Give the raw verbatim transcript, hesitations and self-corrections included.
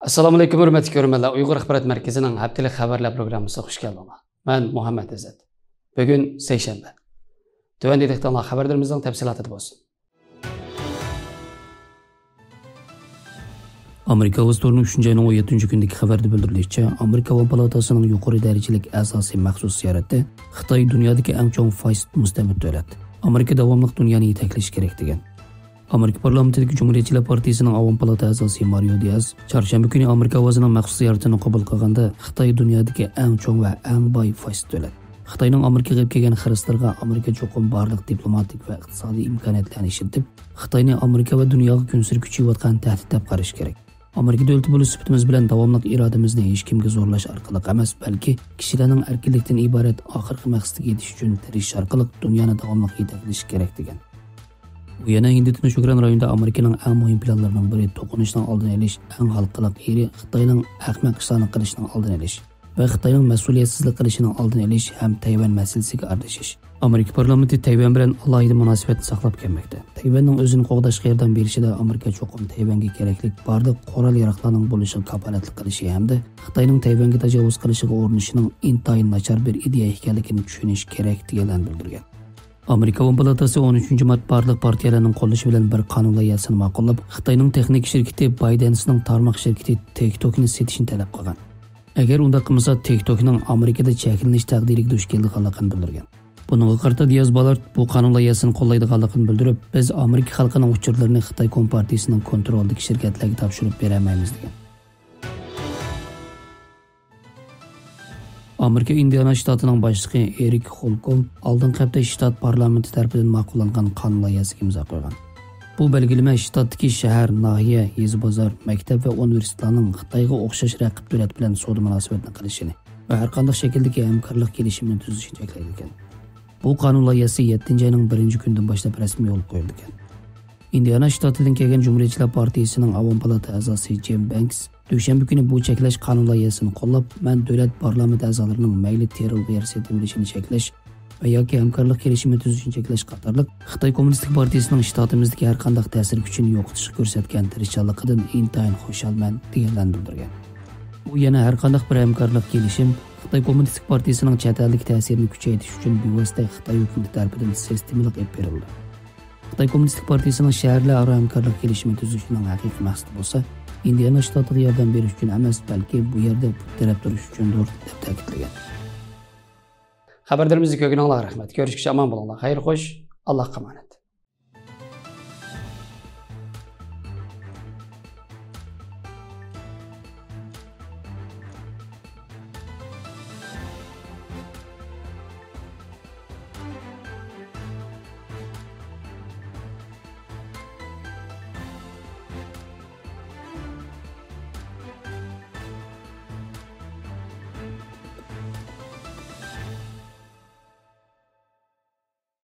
ئەسسالامۇ ئەلەيكۇم، ھۆرمەتلىك كۆرۈرمەنلەر. ئۇيغۇر ئاخبارات مەركىزىنىڭ ھەپتىلىك خەۋەرلەر پروگراممىسىغا خۇش كەلدىڭلار. مەن مۇھەممەت ئىززەت. بۈگۈن سەيشەنبە. تۆۋەندە دىققىتىڭلار خەۋەرلىرىمىزنىڭ تەپسىلاتىدا بولسۇن. ئامېرىكا ئاۋازى تورىنىڭ ئۈچىنچى ئاينىڭ ئون يەتتىنچى كۈنىدىكى خەۋەردە بىلدۈرۈلۈشىچە، ئامېرىكا ئاۋام پالاتاسىنىڭ يۇقىرى دەرىجىلىك ئەزاسى مەخسۇس زىيارەتتە خىتاي دۇنيادىكى ئەڭ چوڭ فاشىست مۇستەبىت دۆلەت. ئامېرىكا داۋاملىق دۇنيانى يېتەكلىشى كېرەك دېگەن. ئامېرىكا پارلامېنتىدىكى جۇمھۇرىيەتچىلەر پارتىيىسىنىڭ ئاۋام پالاتا ئەزاسى مارىيو دىياز چارشەنبە كۈنى ئامېرىكا ئاۋازىنىڭ مەخسۇس زىيارىتىنى قوبۇل قىلغاندا، خىتاي دۇنيادىكى ئەڭ چوڭ ۋە ئەڭ باي فاشىست دۆلەت. خىتاينىڭ ئامېرىكىغا ئېلىپ كەلگەن خىرىسلىرىغا ئامېرىكا چوقۇم بارلىق دىپلوماتىك ۋە ئىقتىسادىي ئىمكانىيەتلەرنى ئىشلىتىپ، خىتاينى ئامېرىكا ۋە دۇنياغا كۈنسېرى كۈچىيىۋاتقان تەھدىت دەپ قاراش كېرەك. ئامېرىكا دۆلىتى بولۇش سۈپىتىمىز بىلەن داۋاملىق ئىرادىمىزنى ھېچكىمگە زورلاش ئارقىلىق ئەمەس، بەلكى كىشىلەرنىڭ ئەركىنلىكتىن ئىبارەت ئاخىرقى مەقسىتىگە يېتىش ئۈچۈن تىرىشىش ئارقىلىق دۇنيانى داۋاملىق يېتەكلىشى كېرەك، دېگەن. ئۇ يەنە ھىندى تىنچ ئوكيان رايونىدا ئامېرىكىنىڭ ئەڭ مۇھىم پىلانلىرىنىڭ بىرى توقۇنۇشنىڭ ئالدىنى ئېلىش، ئەڭ ھالقىلىق يېرى خىتاينىڭ ئەخمەق ئىشلارنى قىلىشىنىڭ ئالدىنى ئېلىش ۋە خىتاينىڭ مەسئۇلىيەتسىزلىك قىلىشىنىڭ ئالدىنى ئېلىش ھەم تەيۋەن مەسىلىسىگە ئارىلىشىش. ئامېرىكا پارلامېنتى تەيۋەن بىلەن ئالاھىدە مۇناسىۋەتنى ساقلاپ كەلمەكتە. تەيۋەننىڭ ئۆزىنى قوغداشقا ياردەم بېرىشىدە ئامېرىكا چوقۇم تەيۋەنگە كېرەكلىك بارلىق قورال-ياراغلارنىڭ بولۇشىغا كاپالەتلىك قىلىشى ھەمدە خىتاينىڭ تەيۋەنگە تاجاۋۇز قىلىشىغا ئۇرۇنۇشىنىڭ ئىنتايىن ناچار بىر ئىدىيە ئىكەنلىكىنى چۈشىنىش كېرەك، دېگەنلەرنى بىلدۈرگەن. ئامېرىكا ئاۋام پالاتاسى ئون ئۈچىنچى مارت بارلىق پارتىيەلەرنىڭ قوللىشى بىلەن بىر قانۇن لايىھەسىنى ماقۇللاپ، خىتاينىڭ تېخنىكا شىركىتى بايدەنسنىڭ تارماق شىركىتى تىكتوكنى سېتىشنى تەلەپ قىلغان. ئەگەر ئۇنداق قىلمىسا، تىكتوكنىڭ ئامېرىكىدا چەكلىنىش تەقدىرىگە دۇچ كېلىدىغانلىقىنى بىلدۈرگەن. بۇنىڭغا قارىتا دىياز بالارد بۇ قانۇن لايىھەسىنى قوللايدىغانلىقىنى بىلدۈرۈپ، بىز ئامېرىكا خەلقىنىڭ ئۇچۇرلىرىنى خىتاي كومپارتىيىسىنىڭ كونترولىدىكى شىركەتلەرگە تاپشۇرۇپ بېرەلمەيمىز، دېگەن. ئامېرىكا ئىندىئانا شتاتىنىڭ باشلىقى ئېرىك خولكوم ئالدىنقى ھەپتە شتات پارلامېنتى تەرىپىدىن ماقۇللانغان قانۇن لايىھەسىگە ئىمزا قويغان. بۇ بەلگىلىمە شتاتتىكى شەھەر، ناھىيە، يېزا بازار، مەكتەپ ۋە ئۇنىۋېرسىتېتلارنىڭ خىتايغا ئوخشاش رەقىب دۆلەت بىلەن سودا مۇناسىۋەتنى قىلىشىنى ۋە ھەرقانداق شەكىلدىكى ھەمكارلىق كېلىشىمىنى تۈزۈشىنى چەكلەيدىكەن. بۇ قانۇن لايىھەسى يەتتىنچى ئاينىڭ بىرىنچى كۈنىدىن باشلاپ رەسمىي يولغا قويۇلىدىكەن. ئىندىئانا شتاتىدىن كەلگەن جۇمھۇرىيەتچىلەر پارتىيىسىنىڭ ئاۋام پالاتا ئەزاسى جىم بەنكس دۈشەنبە كۈنى بۇ چەكلەش قانۇن لايىھەسىنى قوللاپ، مەن دۆلەت پارلامېنت ئەزالىرىنىڭ مەيلى تېررورغا يار سېتىۋېلىشىنى چەكلەش ۋە ياكى ھەمكارلىق كېلىشىمى تۈزۈشنى چەكلەش قاتارلىق خىتاي كوممۇنىستىك پارتىيىسىنىڭ شتاتىمىزدىكى ھەرقانداق تەسىر كۈچىنى يوقىتىشقا كۆرسەتكەن تىرىشچانلىقىدىن ئىنتايىن خۇشالمەن، دېگەنلەرنى بىلدۈرگەن. ئۇ يەنە ھەرقانداق بىر ھەمكارلىق كېلىشىم خىتاي كوممۇنىستىك پارتىيىسىنىڭ چەت ئەلدىكى تەسىرىنى كۈچەيتىش ئۈچۈن بىۋاسىتە خىتاي ھۆكۈمىتى تەرىپىدىن سىستېمىلىق ئېلىپ بېرىلىدۇ. خىتاي كوممۇنىستىك پارتىيىسىنىڭ شەھەرلەر ئارا ھەمكارلىق كېلىشىمى تۈزۈشىنىڭ ھەقىقىي مەقسىتى بولسا، ئىندىئانا شتاتىغا ياردەم بېرىش ئۈچۈن ئەمەس، بەلكى بۇ يەردە پۇت تىرەپ تۇرۇش ئۈچۈندۇر، دەپ تەكىتلىگەن. خەۋەرلىرىمىزنى كۆرگىنىڭلارغا رەھمەت. كۆرۈشكىچە ئامان بولۇڭلار. خەير خوش. ئاللاھقا ئامانەت.